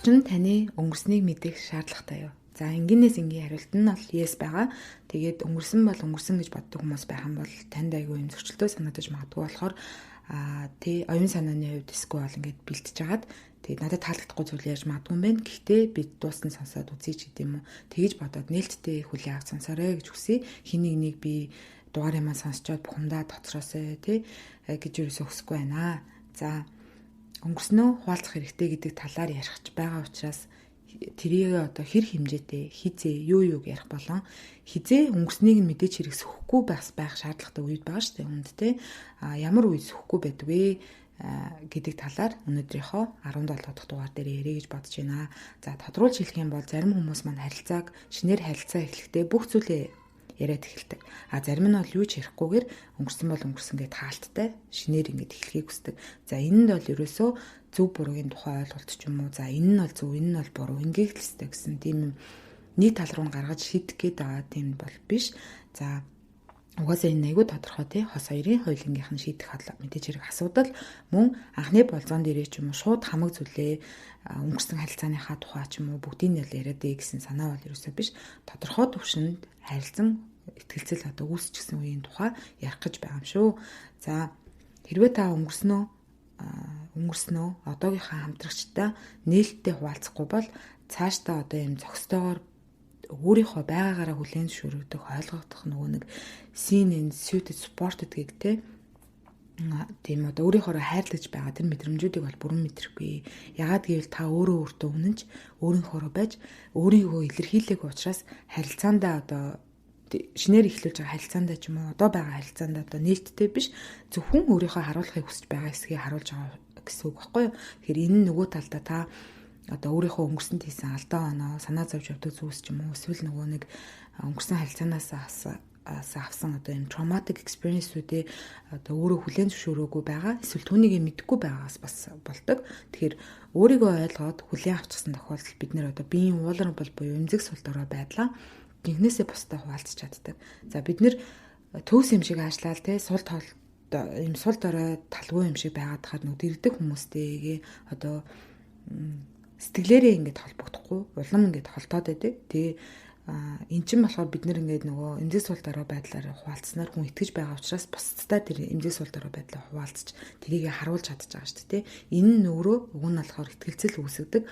Бус чинь таны өнгөрснийг мэдэх шаардлагатай юу? За, энгийнээс энгийн хариулт нь бол yes байгаа. Тэгээд өнгөрсөн бол өнгөрсөн гэж боддог хүмүүс байх юм бол танд айгүй юм зөрчилтэй санагдаж магадгүй болохоор тий, оюун санааны хувьд эсвэл ингээд бэлтэж хагаад тэгээд надад таалагдахгүй зүйл ярьж магадгүй юм байна. Гэхдээ би дуусна сонсоод үзье ч гэдэм үү. Тэгэж бодоод нээлттэй хүлээн авч сонсоорой гэж хүсье. Хин нэг нэг би дугаар юмаа сонсчоод бухимдаа тоцроосой тий гэж юусоо хүсэхгүй байна. За, өнгөрснөө хуваалцах хэрэгтэй гэдэг талаар ярих байгаа учраас тэрийг одоо хэр хэмжээтэй, хизээ, юу юуг ярих болон хизээ өнгөрснийг нь мэдээж хэрэг сөхөхгүй байх шаардлагатай үед байгаа шүү дээ хүнд те. А ямар үед сөхөхгүй байдаг вэ гэдэг талаар өнөөдрийнхөө 17 дахь дугаар дээр ярих гэж бодож байна. За, тодруулж хэлэх юм бол зарим хүмүүс маань харилцааг шинээр харилцаа эхлэхдээ бүх зүйлээ яриад эхэлдэг. А зарим нь бол юу ч ярихгүйгээр өнгөрсөн бол өнгөрсөн гэд хаалттай шинээр ингэж эхлэхийг хүсдэг. За, энэ нь бол ерөөсөө зөв буруугийн тухай ойлголт ч юм уу. За, энэ нь бол зөв, энэ нь бол буруу, ингэх л ёстой гэсэн тийм юм нэг тал руу гаргаж шийдэх гээд байгаа тийм бол биш. За, угаасаа энэ айгүй тодорхой тий, хос хоёрын хоёулангийнх нь шийдэх мэдээж хэрэг асуудал мөн анхны болзоон дээрээ ч юм уу шууд хамаг зүйлээ өнгөрсөн харилцааныхаа тухай ч юм уу бүгдийг нь л яриад ээ гэсэн санаа бол ерөөсөө биш. Тодорхой төвшөнд харилцан итгэлцэл одоо үүсчихсэн үеийн тухай ярих гэж байгаа юм шүү. За, хэрвээ та өнгөрснөө одоогийнхаа хамтрагчтай нээлттэй хуваалцахгүй бол цаашдаа одоо юм зохистойгоор өөрийнхөө байгаагаараа хүлээн зөвшөөрөгдөх, ойлгогдох нөгөө нэг seen and suited supported гэх те, тийм одоо өөрийнхөө хайрлаж байгаа тэр мэдрэмжүүдийг бол бүрэн мэдрэхгүй. Ягаад гэвэл та өөрөө өөртөө үнэнч, өөрийнхөөрөө байж, өөрийгөө илэрхийлээгүй учраас харилцаандаа одоо шинээр эхлүүлж байгаа харилцаандаа ч юм уу одоо байгаа харилцаандаа одоо нээлттэй биш, зөвхөн өөрийнхөө харуулахыг хүсэж байгаа хэсгийг харуулж байгаа гэсэн үг байхгүй юу? Тэгэхээр энэ нь нөгөө талдаа та одоо өөрийнхөө өнгөрсөнд хийсэн алдаа оноо, санаа зовж явдаг зүйлс ч юм уу эсвэл нөгөө нэг өнгөрсөн харилцаанаас авсан одоо юм traumatic experience-үүдээ одоо өөрөө хүлээн зөвшөөрөөгүй байгаа, эсвэл түүнийг мэдэхгүй байгаагаас бас болдог. Тэгэхээр өөрийгөө ойлгоод хүлээн авчихсан тохиолдолд бид нэр одоо биеийн vulnerable буюу эмзэг сул дорой байдлаа жинхнээсээ бусдад хуваалцах чаддаг. За, бид нэр төгс юм шиг аашлаал те, сул тоол юм сул дорой талгүй юм шиг байгаад хахад нөгөө дэрэгдэх хүмүүстэйгээ одоо сэтгэлээрээ ингээд холбогдохгүй улам ингээд холтоод байдаг. Тэгээ эн чинь болохоор бид нэр ингээд нөгөө эмзэг сул дорой байдлаар хуваалцсанаар хүн итгэж байгаа учраас бусдад тэр эмзэг сул дорой байдлаа хуваалцаж тэрийг харуулж чадчих байгаа шүү дээ. Энэ нь өөрөө уг нь болохоор итгэлцэл үүсгэдэг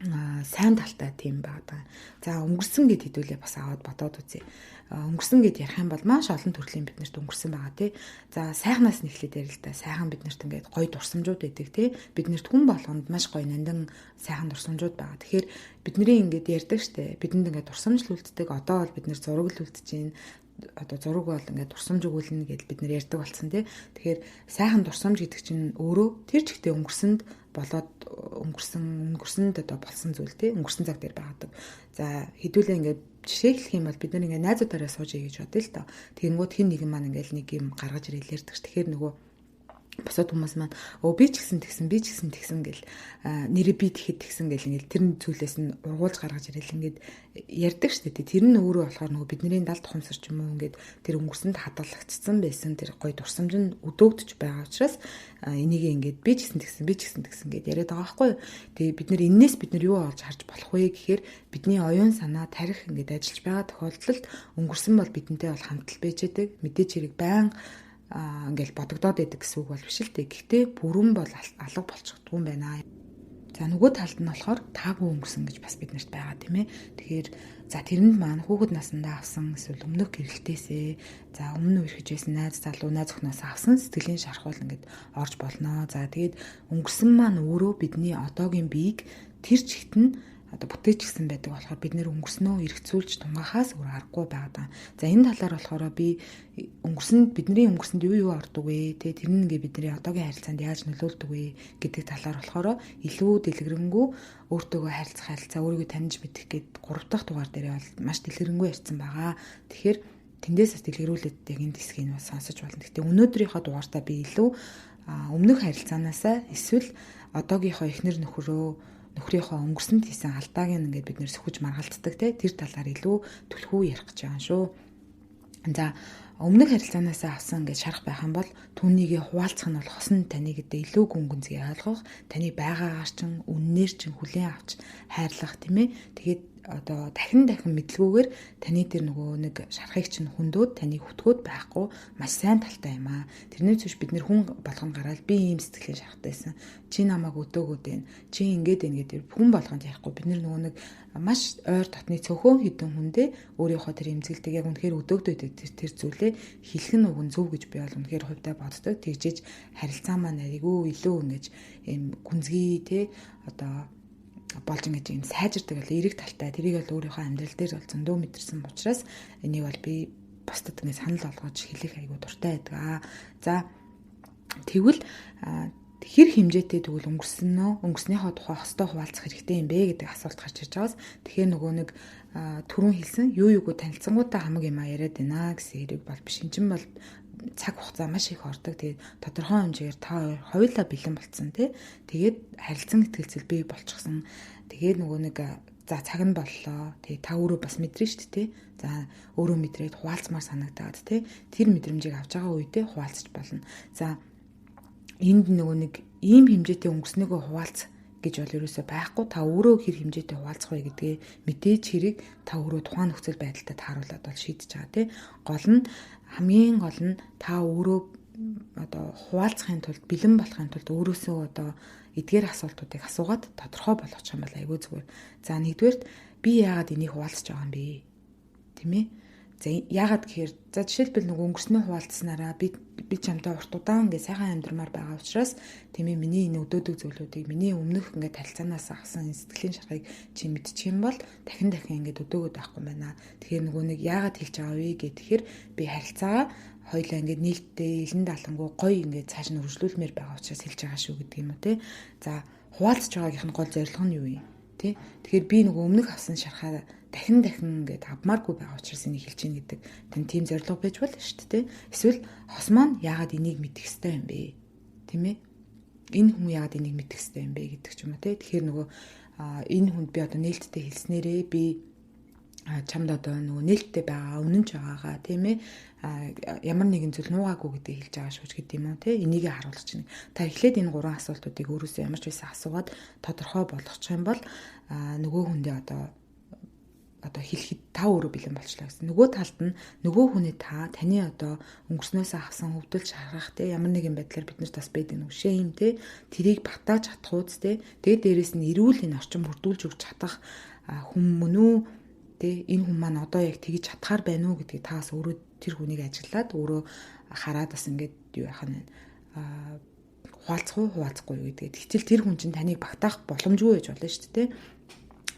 сайн талтай тийм байгаа. За, өнгөрсөн гэд хэдүүлээ бас аваад бодоод үзье. Өнгөрсөн гэд ярих юм бол маш олон төрлийн биднэрт өнгөрсөн байгаа тий. За, сайхнаас нь эхлээд ярил л да. Сайхан биднэрт ингээд гоё дурсамжууд байдаг тий. Биднэрт хүн болгонд маш гоё нандин сайхан дурсамжууд байгаа. Тэгэхээр бидний ингээд ярьдаг штэ. Бидэнд ингээд дурсамж л үлддэг. Одоо бол бид нэр зураг л үлдэж байна, одоо зураг бол ингээд дурсамж өгүүлнэ гэдэл бид нэр ярьдаг болсон тий. Тэгэхээр сайхан дурсамж гэдэг чинь өөрөө тэр чигтээ өнгөрсөнд болоод өнгөрсөнд одоо болсон зүйл тий, өнгөрсөн цаг дээр байгадаг. За, хэдүүлээ ингээд жишээ хэлэх юм бол бид нар ингээд найзуудаараа сууж ий гэж бодъё л доо. Тэгэнгүүт хин нэгэн маань ингээд нэг юм гаргаж ирэл ярьдаг ш. Тэгэхээр нөгөө бусад хүмүүс маань өө би ч гэсэн тэгсэн, би ч гэсэн тэгсэн гэл, нэрээ би тэгэхэд тэгсэн гэл ингээл тэр зүйлээс нь ургуулж гаргаж ирэл ингээд ярьдаг шүү дээ. Тэр нь өөрөө болохоор нөгөө бидний дал тухамсар ч юм уу ингээд тэр өнгөрсөнд хадгалагдсан байсан тэр гоё дурсамж нь өдөөгдөж байгаа учраас энийг ингээд би ч гэсэн тэгсэн, би ч гэсэн тэгсэн гэд яриад байгаа байхгүй юу. Тэгээ бид нэр энээс бид нар юу олж харж болох вэ гэхээр бидний оюун санаа тарих ингээд ажиллаж байгаа тохиолдолд өнгөрсөн бол бидэнтэй бол хамтал байж байдаг. Мэдээж хэрэг байнга ингээл бодогдоод байдаг гэсэн үг бол биш л дээ. Гэхдээ бүрэн бол алга болчихдгүй юм байна. За, нөгөө талд нь болохоор таагүй өнгөрсөн гэж бас биднэрт байгаа тийм ээ. Тэгэхээр за тэрэнд маань хүүхэд насндаа авсан эсвэл өмнөх гэрэлтээсээ, за өмнө үерхэж байсан найз залуу, найз охиноос авсан сэтгэлийн шархуул ингээд орж болно. За, тэгээд өнгөрсөн маань өөрөө бидний одоогийн биеийг тэр чигт нь одоо бүтээчихсэн байдаг болохоор бид нэр өнгөрснөө эргцүүлж тунгаахаас өөр аргагүй байгаа. За, энэ талаар болохоор би өнгөрсөнд бидний өнгөрсөнд юу юу ордог вэ? Тэ, тэр нь ингээ бидний одоогийн харилцаанд яаж нөлөөлдөг вэ гэдэг талаар болохоор илүү дэлгэрэнгүй өөртөөгөө харилцах харилцаа, өөрийгөө таньж мэдэх гээд 3 дахь дугаар дээр бол маш дэлгэрэнгүй ярьсан байгаа. Тэгэхээр тэндээс бас дэлгэрүүлээд яг энэ хэсгийг бас сонсож болно. Гэхдээ өнөөдрийнхөө дугаартаа би илүү өмнөх харилцаанаасаа эсвэл одоогийнхоо эхнэр нөхрийнхөө өнгөрсөнд хийсэн алдааг ингээд бид нэр сөхөж маргалддаг те, тэр талаар илүү түлхүү ярих гэж байгаа шүү. За, өмнөх харилцаанаасаа авсан гэж шарах байх юм бол түүнийгээ хуваалцах нь бол хосон таны гэдэг илүү гүн гүнзгий ойлгох, таны байгаагаар чин үннээр чин хүлээн авч хайрлах, тийм ээ. Тэгээд одоо дахин дахин мэдлгүүгээр таны тэр нөгөө нэг шарахыг чинь хүндөөд таныг хөтгөөд байхгүй маш сайн талтай юм аа. Тэрнээс биш бид нэр хүн болгон гараад би ийм сэтгэлийн шарахтайсан. Чи намайг өдөөгөөд байна. Чи ингээд байна гэдэг хүн болгонд ярихгүй. Бид нэр нөгөө нэг маш ойр дотны цөөхөн хідэн хүндээ өөрийнхөө тэр эмзэгэлтийг яг үнэхээр өдөөгдөд тэр зүйлээ хэлэх нь уг нь зөв гэж би бол үнэхээр хувьдаа боддог. Тэгжиж харилцаа маань айгүй илүү ингэж ийм гүнзгий те одоо болж ингэж юм сайжирдаг бол эерэг талтай. Тэрийг бол өөрийнхөө амьдрал дээр бол зөндөө мэдэрсэн учраас энийг бол би бусдад ингэ санал болгож хэлэх айгүй дуртай байдаг. За, тэгвэл хэр хэмжээтэй тэгвэл өнгөрсөн нөө өнгөрснийхөө тухай хостой хуваалцах хэрэгтэй юм бэ гэдэг асуулт гарч ирж байгаас. Тэгэхээр нөгөө нэг түрүүн хэлсэн юу юугүй танилцсангуудаа хамаг юм а яриад байна гэсэн хэрэг бол биш. Энд чинь бол цаг хугацаа маш их ордог. Тэгээд тодорхой хэмжээгээр та хоёулаа бэлэн болцсон тий. Тэгээд харилцан ихтгэлцэл бий болчихсон. Тэгээд нөгөө нэг за цаг нь боллоо. Тэгээд та өөрөө бас мэдрэн шүү дээ тий. За, өөрөө мэдрээд хуваалцмаар санагдаад тий. Тэр мэдрэмжийг авч байгаа үедээ хуваалцаж болно. За, энд нөгөө нэг ийм хэмжээтэй өнгөрснөөгөө хуваалц гэж бол ерөөсөө байхгүй. Та өөрөө хэр хэмжээтэй хуваалцах вэ гэдгээ мэдээж хэрэг та өөрөө тухайн нөхцөл байдалтай тааруулаад бол шийдэж байгаа тий. Гол нь, хамгийн гол нь та өөрөө одоо хуваалцахын тулд, бэлэн болохын тулд өөрөөсөө одоо эдгээр асуултуудыг асуугаад тодорхой болгочих юм бол айгүй зүгээр. За, нэгдүгээрт би яагаад энийг хуваалцаж байгаа юм бэ? Тийм ээ? За, яагаад гэхээр, за, жишээлбэл нөгөө өнгөрснөө хуваалцсанараа би чамтай урт удаан ингээ сайхан амьдрмаар байгаа учраас, тийм ээ, миний энэ өдөөдөг зүйлүүдийг, миний өмнөх ингээ танилцаанаас авсан энэ сэтгэлийн шарахыг чи мэдчих юм бол дахин дахин ингээ өдөөгөөд байхгүй байна. Тэгэхээр нөгөө нэг яагаад хэлж байгаа вэ гэхээр би харилцаагаа хоёлаа ингээ нээлттэй, илэн далангуу гоё ингээ цааш нь үргэлжлүүлмээр байгаа учраас хэлж байгаа шүү гэдэг юм уу те. За, хуваалцж байгаагийнх нь гол зорилго нь юу юм? Тэ? Тэгэхээр би нөгөө өмнөх авсан шархаа дахин дахин ингээд авмааргүй байгаа учраас энийг хэлж гин гэдэг тань тийм зорилго байж болно шүү дээ. Эсвэл хос маань яагаад энийг мэдэх ёстой юм бэ? Тийм ээ? Энэ хүн яагаад энийг мэдэх ёстой юм бэ гэдэг ч юм уу те. Тэгэхээр нөгөө энэ хүнд би одоо нээлттэй хэлснээрээ би чамд одоо нөгөө нээлттэй байгаа, үнэн ч байгаагаа, тийм ээ, ямар нэгэн зүйл нуугаагүй гэдгийг хэлж байгаа шүү гэдэг юм уу те, энийгээ харуулж байна. Та эхлээд энэ гурван асуултуудыг өөрөөсөө ямар ч байсан асуугаад тодорхой болгочих юм бол нөгөө хүндээ одоо хэлэхэд та өөрөө бэлэн болчлаа гэсэн. Нөгөө талд нь нөгөө хүний та таны одоо өнгөрснөөсөө авсан хөвдөл шаргах те, ямар нэгэн байдлаар бид нарт бас байдаг нэг шэйм те, тэрийг батааж чадах үз те. Тэгээд дээрэс нь эрүүл энэ орчин бүрдүүлж өгч чадах хүн мөн үү те, энэ хүн маань одоо яг тэгж чадхаар байна уу гэдгийг та бас өөрөө тэр хүнийг ажиглаад өөрөө хараад бас ингээд юу яах нь хуваалцах уу, хуваалцахгүй юу гэдгийг. Тэгтэл тэр хүн чинь таныг багтаах боломжгүй байж болно шүү дээ.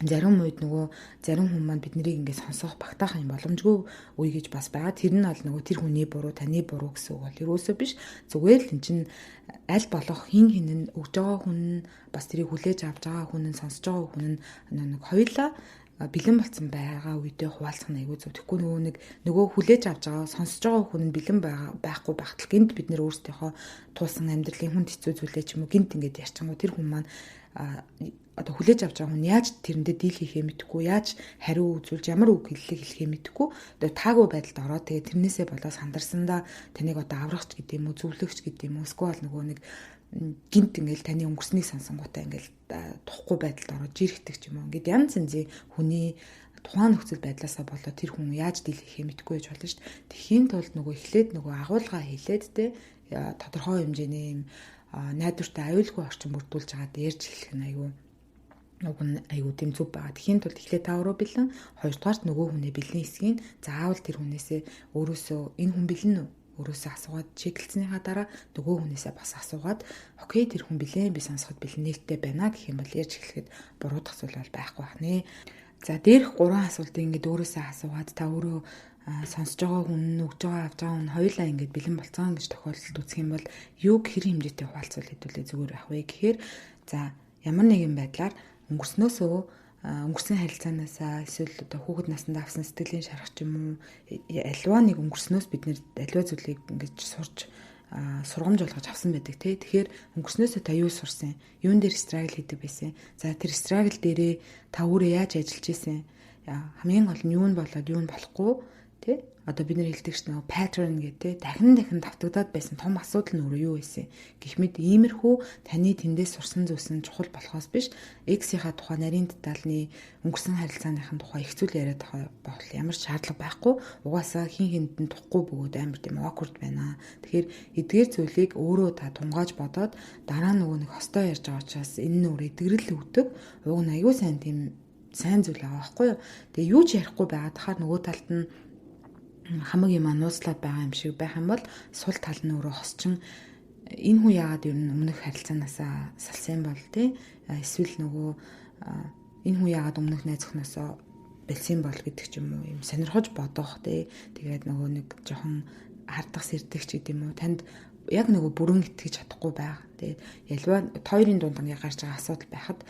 Зарим үед нөгөө зарим хүн маань бид нарыг ингээд сонсох, багтаах юм боломжгүй үе гэж бас байгаа. Тэр нь бол нөгөө тэр хүний буруу, таны буруу гэсэн үг бол ерөөсөө биш. Зүгээр л эн чинь аль болох хин хин нь өгж байгаа хүн нь, бас тэрийг хүлээж авч байгаа хүн нь, сонсож байгаа хүн нь нэг хоёулаа бэлэн болсон байгаа үедээ хуваалцах нь айгүй зөв. Тэгэхгүй нөгөө нэг нөгөө хүлээж авч байгаа, сонсож байгаа хүн нь бэлэн байгаа байхгүй байхтал гинт бид нэр өөрсдийнхөө туулсан амьдралын хүнд хэцүү зүйлээ ч юм уу гинт ингээд ярьчингуу тэр хүн маань, одоо хүлээж авч байгаа хүн яаж тэрэндээ дийл хийхээ мэдэхгүй, яаж хариу үзүүлж, ямар үг хэллэг хэлэхээ мэдэхгүй одоо таагүй байдалд ороод, тэгээ тэрнээсээ болоо сандарсандаа таныг одоо аврахч гэдэг юм уу, зөвлөгч гэдэг юм уу, эсвэл нөгөө нэг гинт ингээл таны өнгөрснийг сонсонгуудаа ингээл тухгүй байдалд ороод жирхдэг ч юм уу. Ингээд янз янзын хүний тухайн нөхцөл байдлаасаа болоод тэр хүн яаж дийл хийхээ мэдэхгүй байж болно шүү дээ. Тэхийн тулд нөгөө эхлээд нөгөө агуулга хэлээд те, тодорхой хэмжээний юм найдвартай, аюулгүй орчин бүрдүүлж байгаа ярьж эхлэх нь айгүй уг нь айгүй тийм зөв байгаа. Тэхийн тулд эхлээд та өөрөө бэлэн, хоёрдугаарт нөгөө хүнээ бэлэн хэсгийг заавал тэр хүнээсээ өөрөөсөө энэ хүн бэлэн үү? Өөрөөсөө асуугаад чеклцснийхаа дараа нөгөө хүнээсээ бас асуугаад, окей, тэр хүн бэлэн, би сонсоход бэлэн, нээлттэй байна гэх юм бол ярьж эхлэхэд буруудах зүйл бол байхгүй бах нэ. За, дээрх гурван асуултыг ингээд өөрөөсөө асуугаад та өөрөө, сонсож байгаа хүн, өгж байгаа, авч байгаа хүн хоёулаа ингээд бэлэн болцсон гэж тохиолдолд үзэх юм бол юуг хэр хэмжээтэй хуваалцвал хэдүүлээ зүгээр байх вэ гэхээр, за, ямар нэгэн байдлаар өнгөрснөөсөө, өнгөрсөн харилцаанаасаа эсвэл одоо хүүхэд наснд авсан сэтгэлийн шарах ч юм уу, альва нэг өнгөрснөөс бид нэр альва зүйлийг ингэж сурч, сургамж болгож авсан байдаг тий. Тэгэхээр өнгөрснөөсөө та юу сурсан? Юун дээр struggle хийдэг байсан? За, тэр struggle дээрээ та өөрөө яаж ажиллаж исэн? Хамгийн гол нь юу нь болоод юу нь болохгүй Тэ? Одоо бид нэр хэлдэг ш нөгөө pattern гэдэг дахин дахин давтагдаад байсан том асуудал нь өөрөө юу байсан гэх мэт иймэрхүү таны тэндээс сурсан зүйлс нь чухал болохоос биш X-ийнхаа тухай нарийн детальны өнгөрсөн харилцааныхын тухай их зүйл яриад байгаа бол ямар ч шаардлага байхгүй, угаасаа хин хинд нь тухгүй бөгөөд амар тийм awkward байна. Тэгэхээр эдгээр зүйлийг өөрөө та тунгааж бодоод дараа нөгөө нэг хостой ярьж байгаа учраас энэ нь өөр эдгэрэл өгдөг. Уг нь аюу сайн тийм сайн зүйл байгаа байхгүй юу. Тэгээ юу ч ярихгүй байгаад хахаар нөгөө талд нь хамаг юм нууцлаад байгаа юм шиг байх юм бол сул тал нь өөрөө хосчин энэ хүн яагаад ер нь өмнөх харилцаанаасаа салсан бол тий эсвэл нөгөө энэ хүн яагаад өмнөх найз охиноосоо бэлсэн бол гэдэг ч юм уу юм сонирхож бодох тий тэгээд нөгөө нэг жоохон хардах сэрдэх ч гэдэм үү танд яг нөгөө бүрэн итгэж чадахгүй байх. Тэгээд ялва хоёрын дунд ингээ гарч байгаа асуудал байхад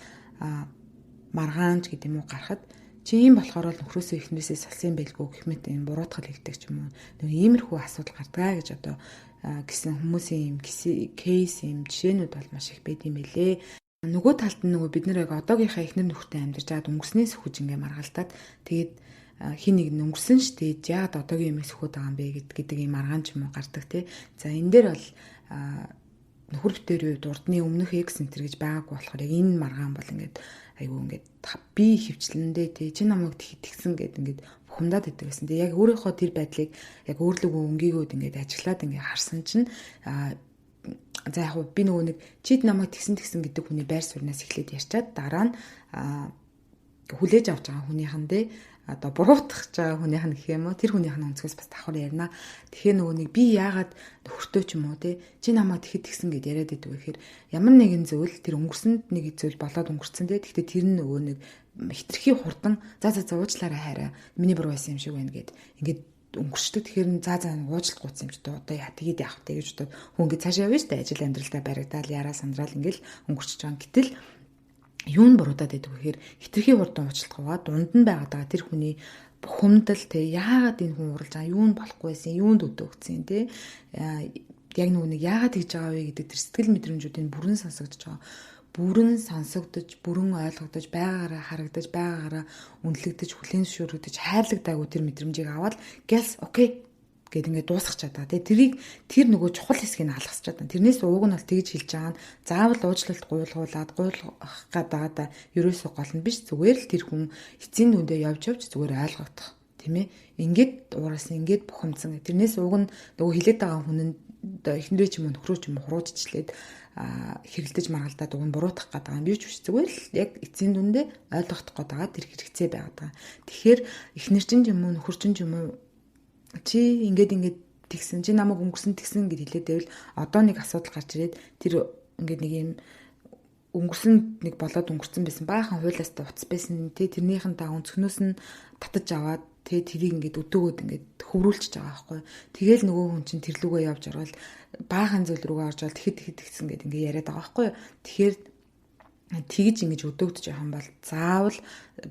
маргаанч гэдэг юм уу гарахад чи ийм болохоор л нөхрөөсөө эхнэрээсээ салсан байлгүй гэх мэт юм буруутгал хэлдэг ч юм уу. Нөгөө иймэрхүү асуудал гардгаа гэж одоо гэсэн хүмүүсийн юм кейс юм жишээнүүд бол маш их байд юм байлээ. Нөгөө талд нь нөгөө бид нэр яг одоогийнхаа эхнэр нөхөртэй амьдарч байгаад өнгөрснээс сөхөж ингээ маргалдаад тэгээд хин нэг нь өнгөрсөн шүү дээ. Яагаад одоогийн юмыг сөхөд байгаа юм бэ гэдэг юм маргаан ч юм уу гардаг тий. За энэ дээр бол нөхөр битэрийн хувьд урдны өмнөх экс энтер гэж байгаагүй болохоор яг энэ маргаан бол ингээд айгүй ингээд би хөвчлэндээ тий чи намайг тэгсэн гэд ингээд бухимдаад идэг гэсэн. Тэгээ яг өөрийнхөө тэр байдлыг яг өөрлөгөө өнгийгөөд ингээд ажиглаад ингээд харсан чинь за яг би нөгөө нэг чид намайг тэгсэн тэгсэн гэдэг хүний байр сууриас эхлээд ярьчаад дараа нь хүлээж авч байгаа хүнийхэндээ одоо буруутгах байгаа хүнийх нь гэх юм уу тэр хүнийх нь өнцгөөс бас давхар ярина. Тэгэхээр нөгөө нэг би яагаад нөхөртөө ч юм уу те чи намайг тэгэхэд тэгсэн гэд яриад байдаг вэ гэхээр ямар нэгэн зүйл тэр өнгөрсөнд нэг зүйл болоод өнгөрцөн те. Тэгэхдээ тэр нь нөгөө нэг хитрхи хурдан за за за уучлаарай хайраа миний буруу байсан юм шиг байна гэд ингээд өнгөрчдөг. Тэгэхээр за за уучлалт гуйсан юм чи одоо яа тэгээд яах вэ гэж бодоод хүн ингээд цаашаа явна шүү дээ. Ажил амьдралдаа баригдаал яраа сандраал ингээд өнгөрчж байгаа. Гэтэл юу нь буруудаад байдаг вэ гэхээр хитрхи хурдан уучлалтгүйгаа дунд нь байгаад байгаа тэр хүний бухимдал те яагаад энэ хүн уралж байгаа юу нь болохгүй байсан юунд өдөөгдсөн те яг нөгөө нэг яагаад тэгж байгаа вэ гэдэг тэр сэтгэл мэдрэмжүүдийн бүрэн сонсогдож байгаа, бүрэн сонсогдож, бүрэн ойлгогдож, байгаагаараа харагдаж, байгаагаараа үнэлэгдэж, хүлээн зөвшөөрөгдөж, хайрлагдаагүй тэр мэдрэмжийг аваад гэлс окей гэд ингээд дуусгах чадаа. Тэгээ тэрийг тэр нөгөө чухал хэсгийг нь алгасч чадаа. Тэрнээс ууг нь бол тэгж хэлж байгаа нь заавал уучлалт гуйлгуулад гуйлгах гэдэг ерөөсөө гол нь биш. Зүгээр л тэр хүн эцсийн дүндээ явж явж зүгээр ойлгогдох. Тийм ээ. Ингээд уураас ингээд бухимдсан. Тэрнээс ууг нь нөгөө хилээд байгаа хүн нь эхнэрээ ч юм уу нөхрөө ч юм уу хуруужчлээд хэрэлдэж маргалдаад уг нь буруутгах гэдэг юм биш биш. Зүгээр л яг эцсийн дүндээ ойлгохдох гээд байгаа тэр хэрэгцээ байгаад байгаа. Тэгэхээр эхнэр чинь ч юм уу нөхөр чинь ч юм уу чи ингээд ингээд тэгсэн чи намайг өнгөрсөн тэгсэн гэд хэлээд байвал одоо нэг асуудал гарч ирээд тэр ингээд нэг юм өнгөрсөн нэг болоод өнгөрцөн байсан баахан хуулиастай утас байсан тий тэрнийхэн даа өнцгнөөс нь татаж аваад тий тэрийг ингээд өдөөгөөд ингээд хөврүүлчихэж байгаа байхгүй. Тэгэл нөгөө хүн чинь тэр лүүгээ явж орвол баахан зүйл рүүгээ орж ол тэгэхэд тэгэхэд тэгсэн гэд ингээд яриад байгаа байхгүй. Тэгэхээр тэгж ингэж өдөөгдөж явах юм бол заавал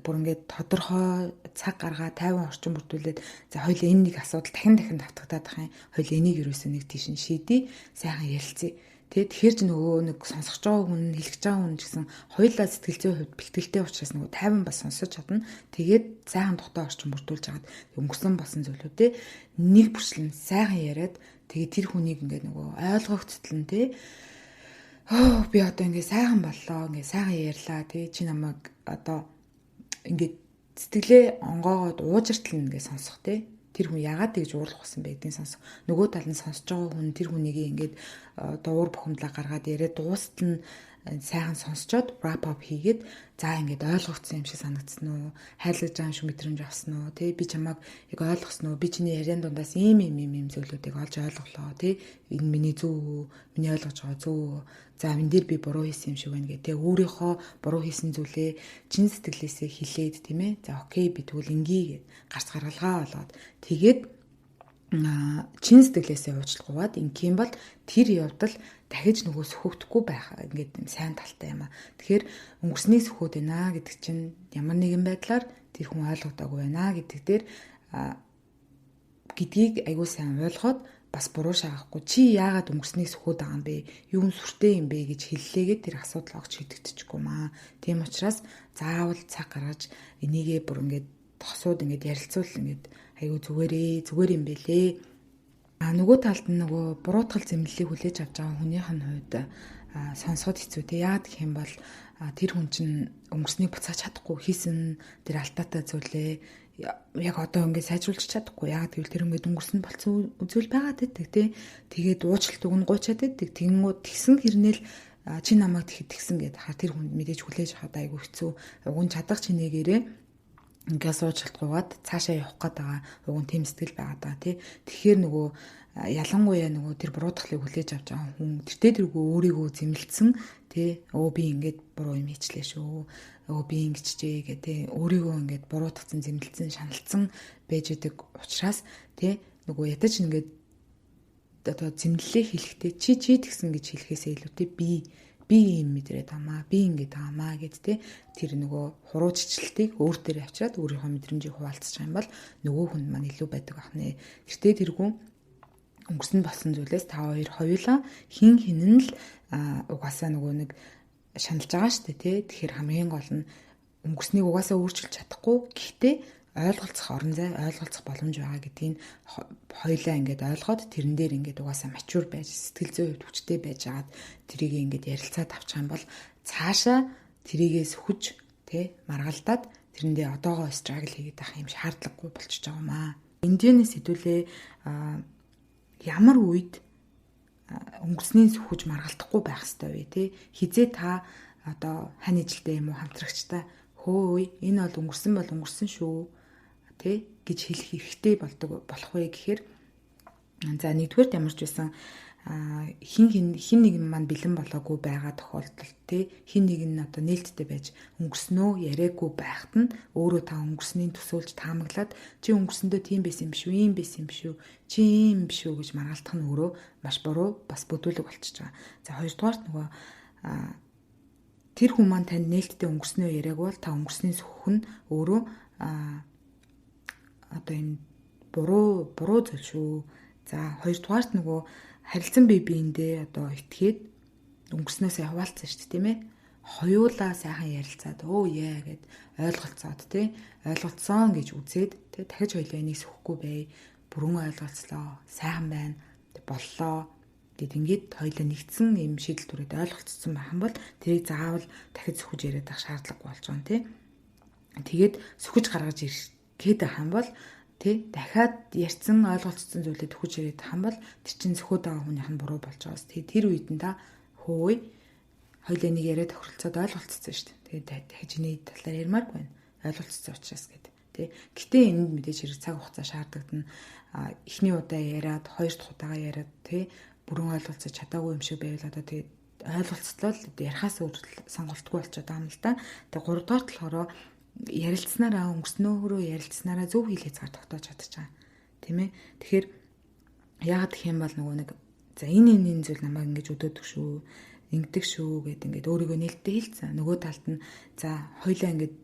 бүр ингээд тодорхой цаг гаргаа 50 орчим бүрдүүлээд за хоёул энэ нэг асуудал дахин дахин давтагдаад ах юм. Хоёул энийг ерөөсөө нэг тийш нь шийдээ. Сайхан ярилцъя. Тэ тэгэхээр ч нөгөө нэг сонсгож байгаа хүн, хэлэх байгаа хүн ч гэсэн хоёулаа сэтгэл зүйн хувьд бэлтгэлтэй учраас нөгөө 50 бас сонсож чадна. Тэгээд сайхан тухтай орчин бүрдүүлж хагаад өнгөрсөн болсон зүйлүүдээ нэг бүрчлэн сайхан яриад тэгээд тэр хүнийг ингээд нөгөө ойлгогдтол нь тэ оо би одоо ингээ сайхан боллоо, ингээ сайхан ярьлаа тий чи намайг одоо ингээд сэтгэлээ онгоогоод уужартал нь ингээ сонсох тий тэр хүн яагаад тэгж уурлах болсон бэ гэдгийг сонсох. Нөгөө тал нь сонсож байгаа хүн тэр хүнийг ингээд одоо уур бухимдлаа гаргаад яриад дуустал нь сайхан сонсчоод wrap up хийгээд за ингээд ойлгогдсон юм шиг санагдсан уу? Хайрлаж байгаа юм шиг мэдрэмж авсан уу? Тэ би чамайг яг ойлгосон уу? Би чиний яриан дундаас ийм ийм ийм ийм зүйлүүдийг олж ойлголоо. Тэ энэ миний зөв үү? Миний ойлгож байгаа зөв үү? За энэ дээр би буруу хийсэн юм шиг байна гэх. Тэ өөрийнхөө буруу хийсэн зүйлээ чин сэтгэлээсээ хилээд тийм ээ. За окей би тэгвэл ингэе гэд гарц гаргалгаа олоод тэгээд чин сэтгэлээсээ уучлахгүйгээд ингэх юм бол тэр явдал дахиж нөгөө сөхөгдөхгүй байх ингээд сайн талтай юм а. Тэгэхээр өнгөрснийг сөхөөд байна гэдэг чинь ямар нэгэн байдлаар тэр хүн ойлгодоогүй байна гэдэг дээр гэдгийг айгуу сайн ойлгоод бас буруу шагаахгүй чи яагаад өнгөрснийг сөхөөд байгаа юм бэ? Юу н сүртэй юм бэ гэж хэллээгээд тэр асуудал огч шийдэгдчихгүй маа. Тийм учраас заавал цаг гаргаж энийгээ бүр ингээд тосууд ингээд ярилцвал ингээд айгүй зүгээр юм бэлээ. А нөгөө талд нь нөгөө буруутгал зэмлэлийг хүлээж авч байгаа хүнийх нь хувьд сонсоход хэцүү те. Яагаад гэх юм бол тэр хүн чинь өнгөрснийг буцааж чадахгүй, хийсэн тэр алдаатай зүйлээ яг одоо ингээд сайжруулж чадахгүй. Яагаад гэвэл тэр ингээд өнгөрсөн болцсон үзүүл байгаад байдаг те. Тэгээд уучлалт өгнө гуйчаад байдаг. Тэгэнгүүт тэгсэн хэрнээл чи намайг тэгсэн гэдээ хаа тэр хүнд мэдээж хүлээж авахад айгүй хэцүү. Уг нь чадах чинээгээрээ ингээд суучлалт гуйгаад цаашаа явах гээд байгаа уг нь тийм сэтгэл байгаа даа тий. Тэгэхээр нөгөө ялангуяа нөгөө тэр буруутгалыг хүлээж авч байгаа хүн тэртээ тэргүй өөрийгөө зэмлэлсэн тий. Өө би ингээд буруу юм хийчлээ шүү. Өө би ингэчжээ гэх тий. Өөрийгөө ингээд буруутгацсан, зэмлэлсэн, шаналцсан байж идэг учраас тий. Нөгөө ядаж ингээд одоо зэмлэлээ хэлэхдээ чи тэгсэн гэж хэлэхээсээ илүүтэй би ийм мэдрээд амаа, би ингэж амаа гэд те тэр нөгөө хурууччлалтыг өөр дээр авчираад өөрийнхөө мэдрэмжийг хуваалцчих юм бол нөгөө хүнд маань илүү байдаг ахнэ. Тэртээ тэргүй өнгөрсөн болсон зүйлээс та хоёр хоёулаа хин хинэн л угаасаа нөгөө нэг шаналж байгаа шүү дээ те. Тэгэхээр хамгийн гол нь өнгөрснийг угаасаа өөрчилж чадахгүй. Гэхдээ ойлголцох орон зай, ойлголцох боломж байгаа гэдгийг хоёулаа ингээд ойлгоод тэрэн дээр ингээд угаасаа mature байж, сэтгэл зүйн хувьд хүчтэй байж агаад тэрийг ингээд ярилцаад авчих юм бол цаашаа тэрийгээ сөхөж тэ маргалдаад тэрэндээ одоогоо struggle хийгээд байх юм шаардлагагүй болчихж байгаа юм аа. Индианээс хэдүүлээ ямар үед өнгөрснийг сөхөж маргалдахгүй байх ёстой вэ тэ? Хизээ та одоо хань ижилтэй юм уу хамтрагчтай хөөе энэ бол өнгөрсөн бол өнгөрсөн шүү тэ гэж хэлэх эрхтэй болдог болох вэ гэхээр за нэгдүгээрт ямар ч байсан хин нэгэн маань бэлэн болоогүй байгаа тохиолдолд тэ хин нэг нь одоо нээлттэй байж өнгөрснөө яриаггүй байхад нь өөрөө та өнгөрснийг төсөөлж таамаглаад чи өнгөрсөндөө тийм байсан юм биш үү, ийм байсан юм биш үү, чи ийм биш үү гэж маргалдах нь өөрөө маш буруу бас бүдүүлэг болчихж байгаа. За хоёрдугаарт нөгөө тэр хүн маань танд нээлттэй өнгөрснөө яриаггүй бол та өнгөрсний сөхөх нь өөрөө одоо энэ буруу зүйл шүү. За хоёрдугаарт нөгөө харилцан бие биендээ одоо итгээд өнгөрснөөсөө хуваалцсан шүү дээ, тийм ээ. Хоёулаа сайхан ярилцаад өө яа гэд ойлголцоод тий ойлголцсон гэж үзээд тий дахиж хоёулаа энийг сөхөхгүй бай. Бүрэн ойлголцлоо. Сайхан байна. Боллоо. Тэгэд ингээд хоёулаа нэгдсэн юм шийдэл түрээд ойлголцсон байх юм бол тэрийг заавал дахиж сөхөж яриад байх шаардлагагүй болж байгаа юм тий. Тэгээд сөхөж гаргаж ирэх гээд байх юм бол тий дахиад ярьсан ойлголцсон зүйлээ төхөж яриад байх юм бол тэр чинь сөхөд байгаа хүнийх нь буруу болж байгаас. Тэгээ тэр үед нь та хөөе хоёулаа нэг яриа тохиролцоод ойлголцсон шүү дээ. Тэгээд дахиж энэ талаар ярмааргүй байна. Ойлголцсон учраас гэд тий. Гэтэ энд мэдээж хэрэг цаг хугацаа шаардлагатна. Эхний удаа яриад, хоёр дахь удаага яриад тий бүрэн ойлголцож чадаагүй юм шиг байвал одоо тэгээд ойлголцлоо л ярихаас өөр сонголтгүй болчиход байгаа юм л да. Тэгээд гурав дахь болохоор ярилцсанараа өнгөрснөөрөө ярилцсанараа зөв хил хязгаар тогтоож чадчих байгаа. Тийм ээ. Тэгэхээр яагаад гэх юм бол нөгөө нэг за энэ зүйл намайг ингэж өдөөдөг шүү, ингэдэг шүү гэд ингээд өөрийгөө нээлттэй хэлсэн. Нөгөө талд нь за хоёлаа ингээд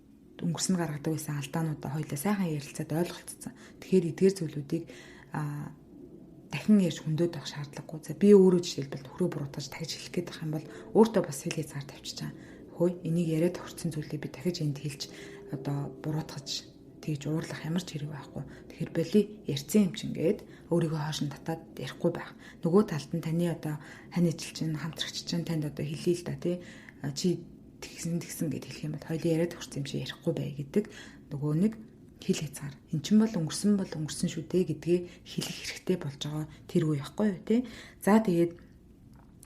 өнгөрсөн гаргадаг байсан алдаануудаа хоёлаа сайхан ярилцаад ойлголцсон. Тэгэхээр эдгээр зүйлүүдийг дахин ярьж хөндөд авах шаардлагагүй. За би өөрөө жишээлбэл нөхрөө буруутгаж дахиж хэлэх гээд байх юм бол өөртөө бас хэл хязгаар тавьчих чам. Хөөе энийг яриад тохирцсон зүйлээ би дахиж энд хэлж одоо буруутгаж тэгж уурлах ямар ч хэрэг байхгүй. Тэгэхээр боли ярьсан юм чинь гээд өөрийгөө хоош нь татаад ярихгүй байх. Нөгөө талд нь таны одоо хань ижил чинь хамтрагч чинь танд одоо хэлье л да тий. Чи тэгсэн тэгсэн гэд хэлэх юм бол хоёлын яриад тохирцсон юм чи ярихгүй бай гэдэг нөгөө нэг хэл хязгаар. Эн чинь бол өнгөрсөн шүү дээ гэдгээ хэлэх хэрэгтэй болж байгаа тэр үе байхгүй юу тий. За тэгээд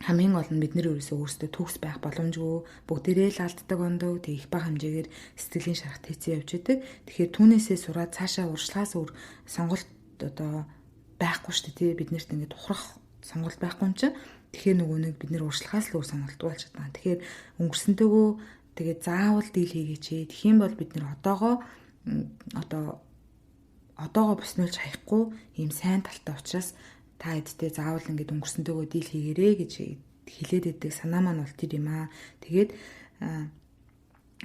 хамгийн гол нь бид нэр өөрөөсөө өөрсдөө төгс байх боломжгүй, бүгдээрээ л алддаг ондоо, тэг их бага хэмжээгээр сэтгэлийн шарах тэцэн явж идэг. Тэгэхээр түүнээсээ сураад цаашаа урьдчилахаас өөр сонголт одоо байхгүй шүү дээ тий. Бид нарт ингээд ухрах сонголт байхгүй юм чинь. Тэгэхээр нөгөө нэг бид нэр урьдчилахаас л өөр сонголтгүй болж байгаа. Тэгэхээр өнгөрсөнтэйгөө тэгээд заавал дийл хийгээч. Тэгэх юм бол бид нэр одоогоо одоогоо боснуулж хаяхгүй ийм сайн талтай учраас та эдтэй заавал ингээд өнгөрсөнтэйгөө дийл хийгэрээ гэж хэлээд байдаг санаа маань бол тэр юм аа. Тэгээд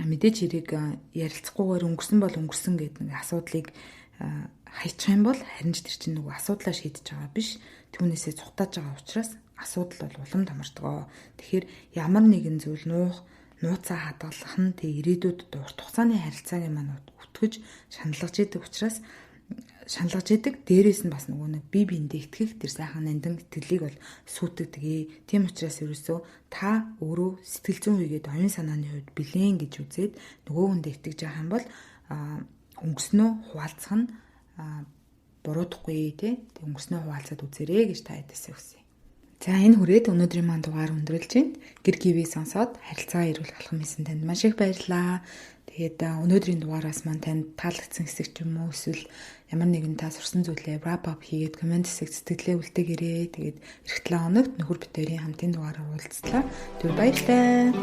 мэдээж хэрэг ярилцахгүйгээр өнгөрсөн бол өнгөрсөн гэдэг нэг асуудлыг хайчих юм бол харин ч тэр чинь нөгөө асуудлаа шийдэж байгаа биш. Түүнээсээ цухтааж байгаа учраас асуудал бол улам томордгоо. Тэгэхээр ямар нэгэн зүйл нуух нууцаа хадгалах нь тэг ирээдүйд урт хугацааны харилцааг маань үтгэж шаналгаж идэг учраас шаналгаж идэг. Дээрээс нь бас нөгөө нэг бие биендээ итгэх тэр сайхан нандин итгэлийг бол сүйтгэдэг. Тийм учраас ерөөсөө та өөрөө сэтгэл зүйн хийгээд оюун санааны хувьд бэлэн гэж үзээд нөгөө хүндээ итгэж байгаа юм бол өнгөснөө хуваалцах нь буруудахгүй тий. Өнгөснөө хуваалцаад үзээрэй гэж та хэдээсээ хүсье. За энэ хүрээд өнөөдрийн маань дугаар өндөрлөж байна. Гэр гивээ сонсоод харилцаа эрүүл алхам хийсэн танд маш их баярлалаа. Тэгээд өнөөдрийн дугаараас маань танд таалагдсан хэсэг ч юм уу эсвэл ямар нэгэн та сурсан зүйлээ wrap up хийгээд коммент хэсэг сэтгэлээ үлдээгээрэй. Тэгээд эх 7 хоногт нөхөр битэрийн хамтын дугаараар уулзлаа. Түр баярлалаа.